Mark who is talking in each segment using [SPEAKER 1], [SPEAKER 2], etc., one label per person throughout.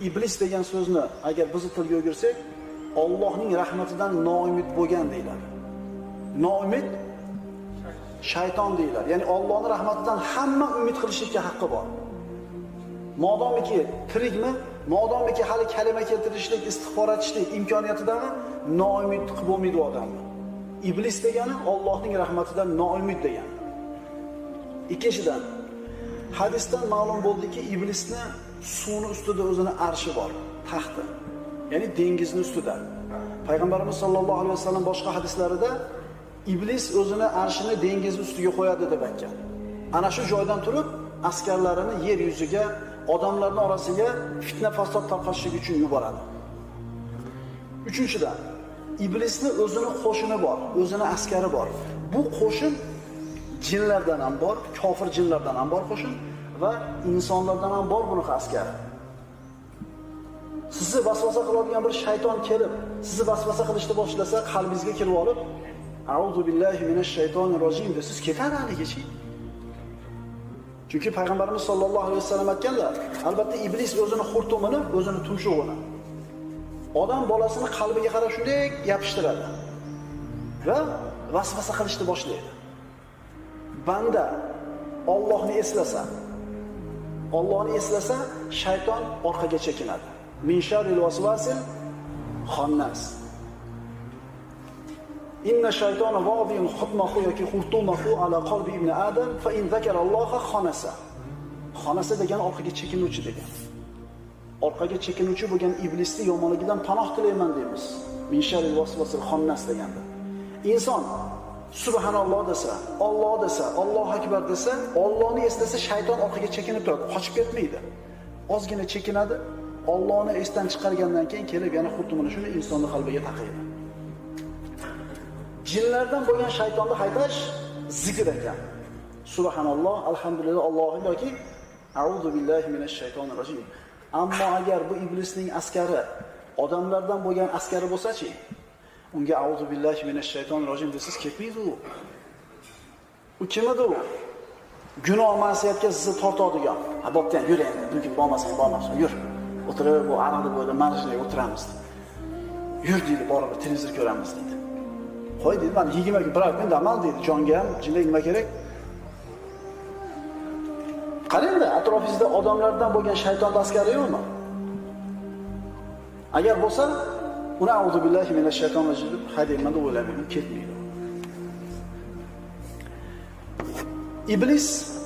[SPEAKER 1] Iblis degan so'zni agar bizni tilga o'girsak, Allohning rahmatidan noumid bo'lgan deyiladi. Noumid shayton deyiladi. Ya'ni Allohning rahmatidan hamma umid qilishlikka haqqi bor. Modomiki tirikmi, modomiki hali kalima keltirishlik, istig'for etishlik imkoniyatidami, noumid qilib bo'lmaydi odamni. Iblis degani Allohning rahmatidan noumid degani. Ikkinchidan, hadisdan ma'lum bo'ldiki, iblisni suvni ustida o'zini arshi bor, taxti. Ya'ni dengizni ustida. Payg'ambarimiz sollallohu alayhi vasallam boshqa hadislarida iblis o'zini arshini dengiz ustiga qo'yadi deb aytgan. Ana shu joydan turib askarlarini yer yuziga, odamlarning orasiga fitna fasod tarqatishligi uchun yuboradi. Uchinchidan, iblisni o'zini qo'shini bor, o'zini askari bor. Bu qo'shin jinlardan ham bor, kofir jinlardan ham bor qo'shin va insonlardan ham bor bunaqa askari. Sizni vasvasa qiladigan bir shayton kelib, sizni vasvasa qilishni boshlasa, qalbingizga kirib olib, "A'udhu billahi minash shaytonir rojim" deb siz ketadi haligacha. Chunki payg'ambarimiz sollallohu alayhi vasallam aytganlar, albatta iblis o'zini xurtumini, o'zini tumshug'ini odam bolasini qalbiga qarab shunday yopishtiradi va vasvasa qilishni boshlaydi. Banda Allohni eslasa, Allohni eslasa, shayton orqaga chekinadi. Min sharril vasvasil xannas. Inna shaytona vadiun xutmahu yoki xurtumahu ala qalbi ibn Adam fa in zakaralloha xanasa. Xanasa degan orqaga chekinuvchi degan. Orqaga chekinuvchi bo'lgan iblisning yomonligidan panoh tilayman deymiz. Min sharril vasvasil xannas deganda. Inson subhanalloh desa, Alloh desa, Allohu akbar desa, Allohni eslasa shayton orqaga chekinib turadi, qochib ketmaydi. Ozgina chekinadi, Allohni esdan chiqargandan keyin kelib yana xurtumini shuni insonning qalbiga taqaydi. Jinlardan bo'lgan shaytonni haydash zikr ekan. Subhanalloh, alhamdulillah, Allohu yoki a'udhu billahi minash shaytonir rojim. Ammo agar bu iblisning askari odamlardan bo'lgan askari bo'lsa-chi, unga a'udhu billahi minash shaytonir rojim desiz ketmaydi u. U kim edi u? Gunoh ma'siyatga sizni tortadigan. Ha, bo'pti, yur endi, bugun bormasang bormasan, yur. O'tirib bu ariqni bo'yida marjinga o'tiramiz. Yur deydi, borib televizor ko'ramiz deydi. Qo'y deydi, mana 20 kun bir kun dam ol deydi, jonga ham jinga nima kerak? Qarangda, atrofingizda odamlardan bo'lgan shayton askari yo'qmi? Agar bo'lsa, uni a'udhu billahi minash shaytonir rojim deb haydayman deb o'ylamayman, ketmaydi.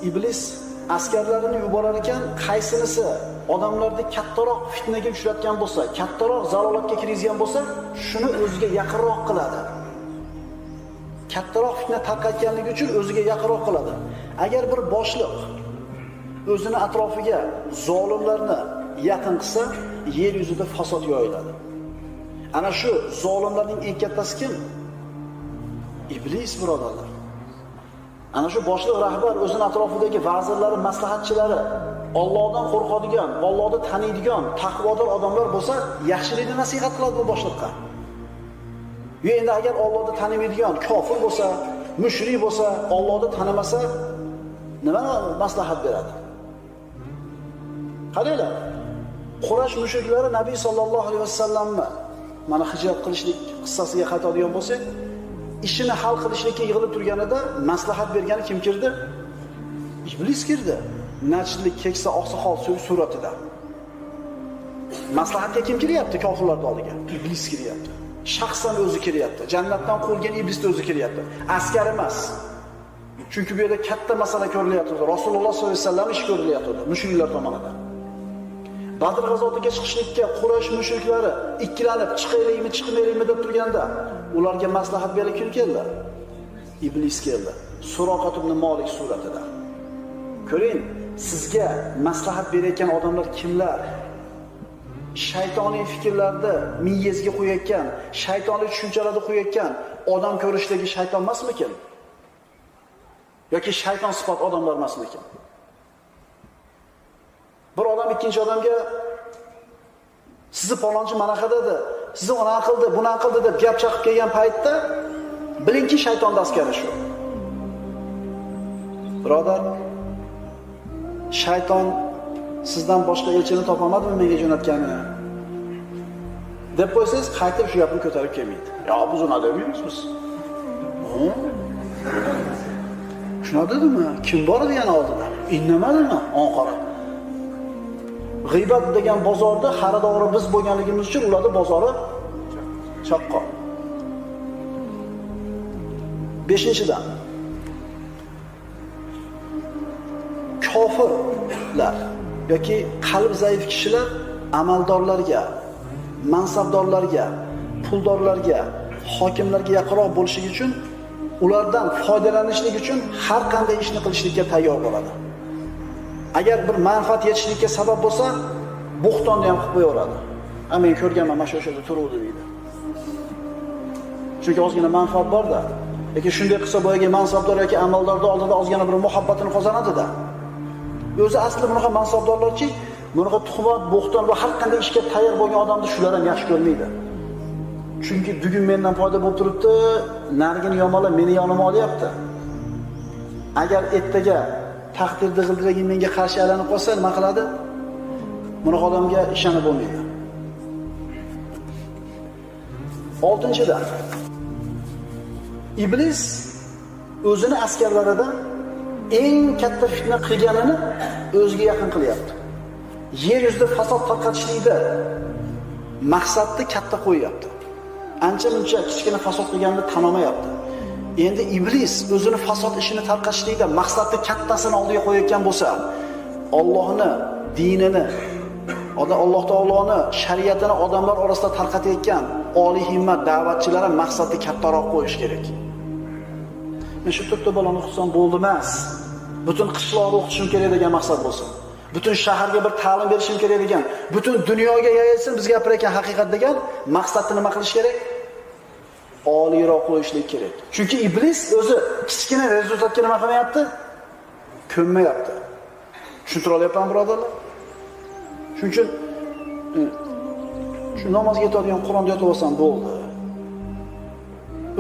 [SPEAKER 1] Iblis askarlarini yuborar ekan, qaysinisi odamlarni kattaroq fitnaga uchratgan bo'lsa, kattaroq zalolatga kirgizgan bo'lsa, shuni o'ziga yaqinroq qiladi. Kattaroq fitna tarqatganligi uchun o'ziga yaqinroq qiladi. Agar bir boshliq o'zini atrofiga zolimlarni yaqin qilsa, yer yuzida fasod yoyiladi. Ana shu zolimlarning eng kattasi kim? Iblis, birodarlar. Ana shu boshliq rahbar o'zini atrofidagi vazirlari, maslahatchilari Allohdan qo'rqadigan, Allohni taniydigan, taqvodor odamlar bo'lsa, yaxshilikni nasihat qiladi bu boshliqqa. Yo endi agar Allohni tanimaydigan kofir bo'lsa, mushrik bo'lsa, Allohni tanimasa, nima maslahat beradi? Qaranglar, Quraysh mushriklari Nabiy sallallohu alayhi vasallamni mana hijrat qilishlik qissasiga qaytadigan bo'lsak, ishini hal qilishlikka yig'ilib turganida maslahat bergani kim kirdi? Iblis kirdi. Najdlik keksa oqsoqol suratida. Maslahatga kim kiryapti kofirlarning oldiga? Iblis kiryapti. Shaxsan o'zi kiryapti. Jannatdan quvilgan iblisning o'zi kiryapti. Askar emas. Chunki bu yerda katta masala ko'rilyapti. Rasululloh sollallohu alayhi vasallam ish ko'rilyapti mushriklar tomonidan. Badr g'azotiga chiqishlikka Quraysh mushriklari ikkilanib chiqaylikmi, chiqmaylikmi deb turganda, ularga maslahat berib kim keldi? Iblis keldi. Suroqat ibn Malik suratida. Ko'ring, sizga maslahat berayotgan odamlar kimlar? Shaytoniy fikrlarni miyangizga qo'yayotgan, shaytoniy tushunchalarni qo'yayotgan odam ko'rishdagi shayton emasmikin? Yoki shayton sifat odamlar emasmikin? Bir odam ikkinchi odamga sizni palonchi manaqa dedi, sizni ona qildi, buna qildi deb gap chaqib kelgan paytda bilingki shayton askari shu. Birodar, shayton Sizdan boshqa elchini topolmadimmi menga jo'natganini? Deb qo'ysangiz, qaytib shu gapni ko'tarib kelmaydi. Yo, biz uni demaymiz biz. Shuna dedimi? Kim bor edi yana oldida? Indamadimi? Onqora. G'iybat degan bozorda xaridori biz bo'lganligimiz uchun ularda bozori chaqqon. 5-dan kofirlar yoki qalbi zaif kishilar amaldorlarga, mansabdorlarga, puldorlarga, hokimlarga yaqinroq bo'lishi uchun, ulardan foydalanishlik uchun har qanday ishni qilishlikka tayyor bo'ladi. Agar bir manfaat yetishlikka sabab bo'lsa, bo'xtonni ham qilib qo'yaveradi. "Ha, men ko'rganman, mana shu o'sha turuvdi" deydi. Chunki ozgina manfaat bor-da. Lekin shunday qilsa boyagi mansabdor yoki amaldorda oldida ozgina bir muhabbatini qozonadi-da. O'zi asli bunaqa mansabdorlarchi, bunaqa tuhmat, bo'xton va har qanday ishga tayyor bo'lgan odamni shular ham yaxshi ko'rmaydi. Chunki bugun mendan foyda bo'lib turibdi, narigini yomonlab meni yonimga olyapti. Agar ertaga taqdirda g'ildiragi menga qarshi aylanib qolsa, nima qiladi? Bunaqa odamga ishonib bo'lmaydi. 6-dan Iblis o'zini askarlarida eng katta fitna qilganini o'ziga yaqin qilyapti. Yer yuzida fasod tarqatishlikda maqsadni katta qo'yyapti. Ancha-muncha kichkina fasod qilganini tan olmayapti. Endi Iblis o'zini fasod ishini tarqatishlikda maqsadni kattasini oldiga qo'yayotgan bo'lsa, Allohni dinini, Alloh taoloni shariatini odamlar orasida tarqatayotgan oliy himmat da'vatchilari maqsadni kattaroq qo'yish kerak. Men shu to'rtta bolani o'qitsam bo'ldi emas. Butun qishloqni o'qitishim kerak degan maqsad bo'lsin. Butun shaharga bir ta'lim berishim kerak degan, butun dunyoga yayilsin biz gapirayotgan haqiqat degan maqsadni nima qilish kerak? Oliyroq qo'yishlik kerak. Chunki iblis o'zi kichkina rezultatga nima qilmayapti? Ko'nmayapti. Tushuntira olyapman birodarlar? Shuning uchun shu namozga yetadigan Qur'onda yotib olsam bo'ldi.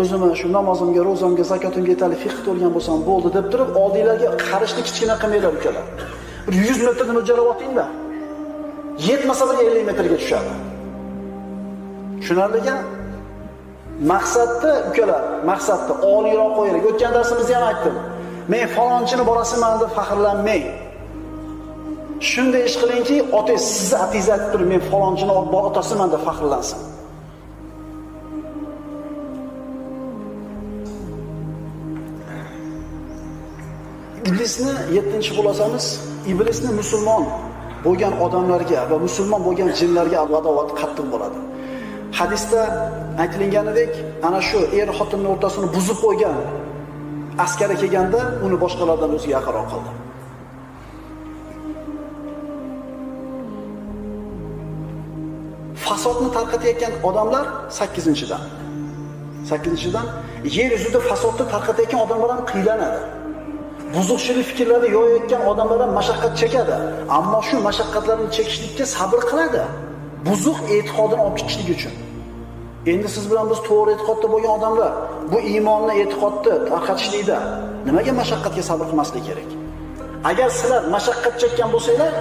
[SPEAKER 1] O'zimni shu namozimga, ro'zamga, zakotimga yetarli fiqh to'lgan bo'lsam bo'ldi deb turib, oldinglarga qarishni kichkina qilmanglar ukalar. Bir 100 metrni mo'ljalab otingda. Yetmasa bir 50 metrga tushadi. Tushunarlimi? Maqsadni ukalar, maqsadni oliyroq qo'yaylik. O'tgan darsimizda ham aytdim. Men falonchini bolasiman deb faxrlanmang. Shunday ish qilingki, otangiz sizni atingiz aytib turib, men falonchini otasiman deb faxrlansin. Iblisni 7-xulosamiz, iblisni musulmon bo'lgan odamlarga va musulmon bo'lgan jinlarga adovat qattiq bo'ladi. Hadisda aytilinganidek, ana shu er-xotinning o'rtasini buzib qo'ygan askari kelganda uni boshqalardan o'ziga yaqinroq qildi. Fasodni tarqatayotgan odamlar 8-dan. 8-dan yer yuzida fasodni tarqatayotgan odamlar ham qiylanadi. Buzuqchilik fikrlarni yoyayotgan odamlar ham mashaqqat chekadi. Ammo shu mashaqqatlarni chekishlikka sabr qiladi. Buzuq e'tiqodini olib chiqishlik uchun. Endi siz bilan biz to'g'ri e'tiqodda bo'lgan odamlar bu iymonni, e'tiqodni tarqatishlikda nimaga mashaqqatga sabr qilmaslik kerak? Agar sizlar mashaqqat chekkan bo'lsanglar,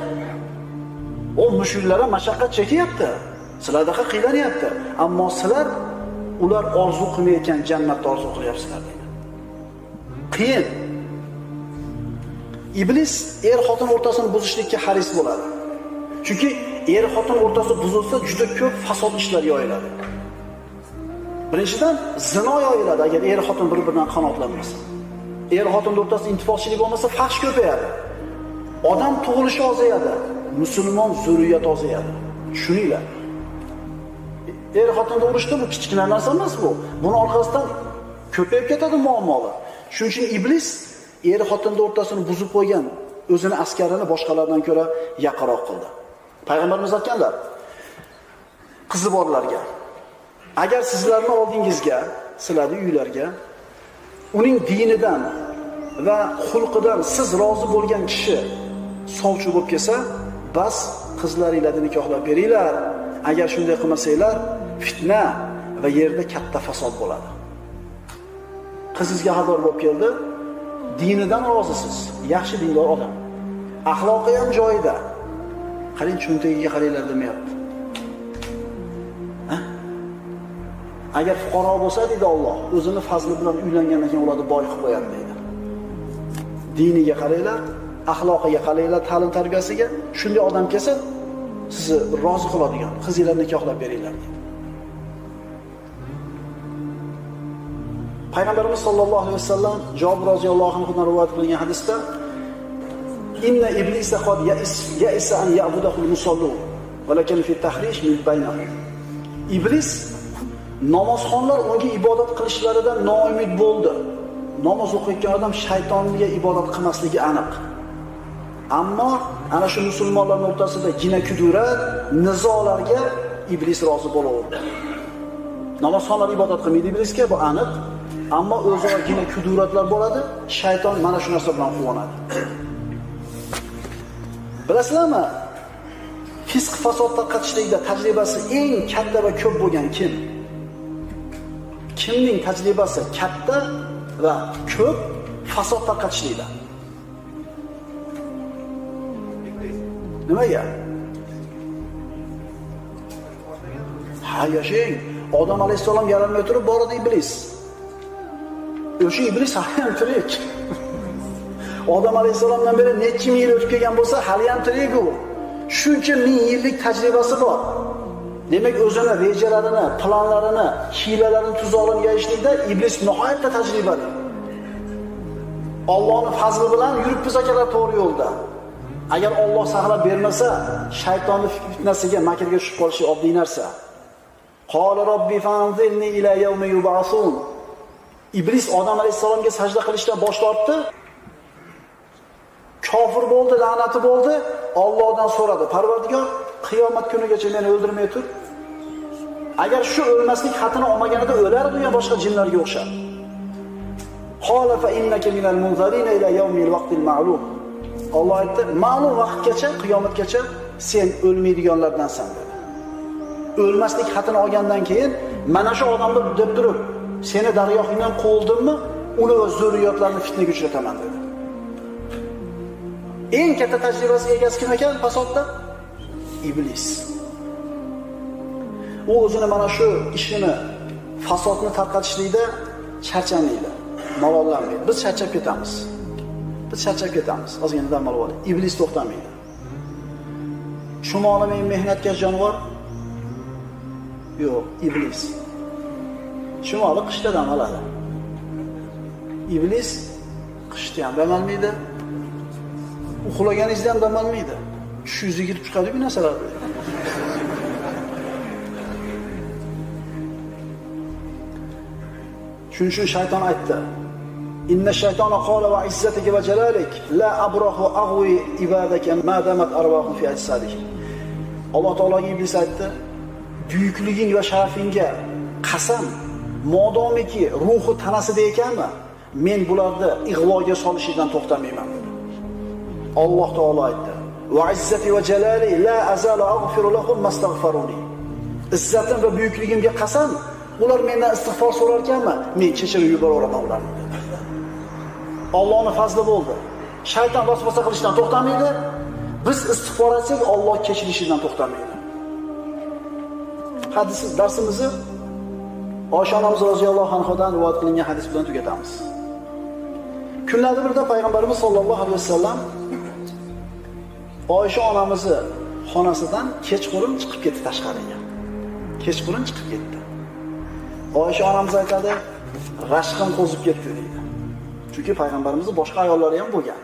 [SPEAKER 1] o mushriklar ham mashaqqat chekyapti. Sizlardaqa qiynalanyapti. Ammo sizlar ular orzu qilmayotgan jannatni orzu qilyapsizlar deydi. Qiyin. Iblis er-xotin o'rtasini buzishlikka haris bo'ladi. Chunki er-xotin o'rtasi buzilsa juda ko'p fasod ishlar yoyiladi. Birinchidan zino yoyiladi agar er-xotin bir-biridan qanoatlanmasa. Er-xotin o'rtasida ittifoqchilik bo'lmasa fahsh ko'payadi. Odam tug'ilishi ozayadi, musulmon zurriyat ozayadi. Tushuninglar. Er-xotinda urushda bu kichkina narsa emas bu. Buni orqasidan ko'payib ketadi muammolar. Shuning uchun iblis er-xotinning o'rtasini buzib qo'ygan o'zini askarini boshqalardan ko'ra yaqinroq qildi. Payg'ambarimiz aytganlar, qizi borlarga, agar sizlarning oldingizga, sizlarning uylarga uning dinidan va xulqidan siz rozi bo'lgan kishi sovchi bo'lib kelsa, bas qizlaringlarni nikohlab beringlar. Agar shunday qilmasanglar, fitna va yerda katta fasod bo'ladi. Qizingizga xabar bo'lib keldi, dinidan rozisiz, yaxshi dindor odam. Axloqi ham joyida. Qarang, cho'ntagiga qaranglar demayapti. Ha? Agar fuqaro bo'lsa deydi Alloh, o'zini fazli bilan uylangandan keyin ularni boy qilib qo'yadi deydi. Diniga qaranglar, axloqiga qaranglar, ta'lim tarbiyasiga. Shunday odam kelsa, sizni rozi qiladigan qizinglarni nikohlab beringlar deydi. Payg'ambarimiz sollallohu alayhi vasallam Jobir roziyallohu anhudan rivoyat qilingan hadisda inna iblisa qad ya'isa an ya'budahu al-musallun walakin fi tahrish min baynahum. Iblis namozxonlar unga ibodat qilishlaridan noumid bo'ldi. Namoz o'qiyotgan odam shaytonga ibodat qilmasligi aniq. Ammo ana shu musulmonlarning o'rtasida gina kudurat, nizolarga iblis rozi bo'laverdi. Namozxonlar ibodat qilmaydi iblisga, bu aniq. Ammo o'zaro gina kuduratlar bo'ladi, shayton mana shu narsa bilan quvonadi. Bilasizlarmi? Fisq fasod tarqatishlikda tajribasi eng katta va ko'p bo'lgan kim? Kimning tajribasi katta va ko'p fasod tarqatishlikda? Nimaga? Ha, yashang. Odam alayhissalom yaralmay turib bor edi iblis. O'sha iblis hali ham tirik. Odam alayhissalomdan beri necha ming yil o'tib kelgan bo'lsa, hali ham tirik u. Shuncha ming yillik tajribasi bor. Demak, o'zini rejalarini, planlarini, hiylalarini tuzoqlab yeyishlikda iblis nihoyatda tajribali. Allohning fazli bilan yuribmiz akalar to'g'ri yo'lda. Agar Alloh saqlab bermasa, shaytonning fitnasiga, makrga tushib qolishi oddiy narsa. Qala robbi fanzilni ila yawmi yub'asun. Iblis Odam alayhissalomga sajda qilishdan bosh tortdi. Kofir bo'ldi, la'nati bo'ldi. Allohdan so'radi: "Parvardigor, qiyomat kunigacha meni o'ldirmay tur. Agar shu o'lmaslik xatini olmaganida o'lardi yo boshqa jinlarga o'xshab." Qala fa innaka minal munzarina ila yawmil vaqtil ma'lum. Alloh aytdi: "Ma'lum vaqtgacha, qiyomatgacha sen o'lmaydiganlardansan" dedi. O'lmaslik xatini olgandan keyin mana shu odamni deb turib, seni dargohingdan quvdimmi, uni va zurriyotlarini fitnaga uchrataman dedi. Eng katta tajribasi egasi kim ekan fasodda? Iblis. U o'zini mana shu ishini, fasodni tarqatishlikda charchamaydi, malollanmaydi. Biz charchab ketamiz. Biz charchab ketamiz. Ozgina dam olib olaylik. Iblis to'xtamaydi. Chumoli eng mehnatkash jonivor? Yo'q, iblis. Chumoli qishda dam oladi. Iblis qishda ham dam olmaydi. Uxlaganingizda ham dam olmaydi. Tushingizga kirib chiqadi bu narsalar. Shuning uchun shayton aytdi: "Inna shaytona qala va izzatika va jalalik la abrahu aghwi ibadaka ma damat arwahum fi ajsadihim." Alloh taologa iblis aytdi: "Buyukliging va sharafingga qasam, modomiki ruhi tanasida ekanmi, men bularni ig'voga solishidan to'xtamayman" dedi. Alloh taolo aytdi: "Va izzati va jalali la azalu aghfiru lahum mastaghfaruni." Izzatim va buyukligimga qasam, ular mendan istig'for so'rar ekanmi, men kechirib yuboraman ularni dedi. Allohning fazli bo'ldi. Shayton vasvasa qilishdan to'xtamaydi. Biz istig'for etsak, Alloh kechirishidan to'xtamaydi. Hadis darsimizni Oysha onamiz roziyallohu anhodan rivoyat qilingan hadis bilan tugatamiz. Kunlarda birda payg'ambarimiz sollallohu alayhi vasallam Oysha onamizni xonasidan kechqurun chiqib ketdi tashqariga. Kechqurun chiqib ketdi. Oysha onamiz aytadi, rashqim qo'zib ketdi deydi. Chunki payg'ambarimizning boshqa ayollari ham bo'lgan.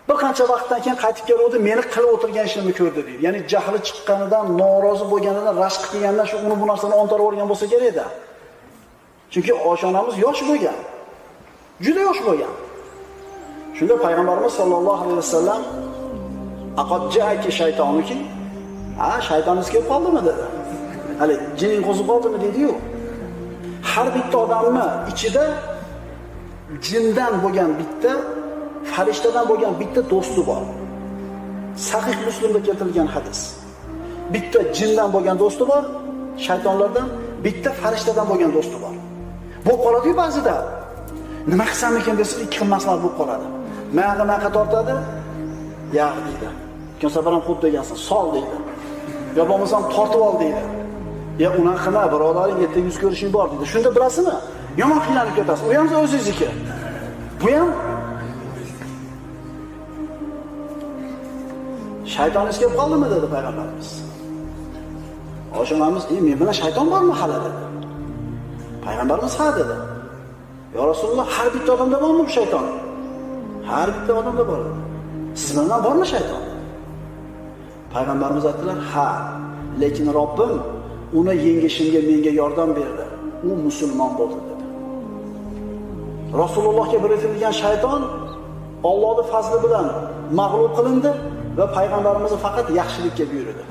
[SPEAKER 1] Bir qancha vaqtdan keyin qaytib keluvdi, meni qilib o'tirgan ishimni ko'rdi deydi. Ya'ni jahli chiqqanidan, norozi bo'lganidan, rashq kelganidan shu uni bu narsani ontarib olgan bo'lsa kerak edi. Chunki Oysha onamiz yosh bo'lgan. Juda yosh bo'lgan. Shunda payg'ambarimiz sollallohu alayhi vasallam "Aqad ja'aki shaytonuki?" Ha, shaytoningiz kelib qoldimi dedi. Hali jining qo'zib qoldimi dedi-yu. Har bitta odamni ichida jindan bo'lgan bitta, farishtadan bo'lgan bitta do'sti bor. Sahih Muslimda keltirilgan hadis. Bitta jindan bo'lgan do'sti bor, shaytonlardan, bitta farishtadan bo'lgan do'sti bor. Bo'lib qoladi-yu ba'zida. Nima qilsam ekan desa, ikki xil maslahat bo'lib qoladi. Maga maqa tortadi, yag' deydi. O'tgan safar ham xo'p degansan, sol deydi. Yo bo'lmasam tortib ol deydi. Ya unaqa qilma, birodaring ertaga yuz ko'rishing bor deydi. Shunda bilasizmi? Yomon qiynalib ketasiz. U ham o'zingizniki. Bu ham shaytoningiz kelib qoldimi dedi payg'ambarimiz. Oysha onamiz, men bilan shayton bormi hali dedi. Payg'ambarimiz ha dedi. Ya Rasululloh, har bitta odamda bormi bu shayton? Har bitta odamda bor dedi. Siz bilan bormi shayton? Payg'ambarimiz aytdilar, ha, lekin Robbim uni yengishimga menga yordam berdi. U musulmon bo'ldi dedi. Rasulullohga biriktirilgan shayton Allohning fazli bilan mag'lub qilindi va payg'ambarimizni faqat yaxshilikka buyurdi.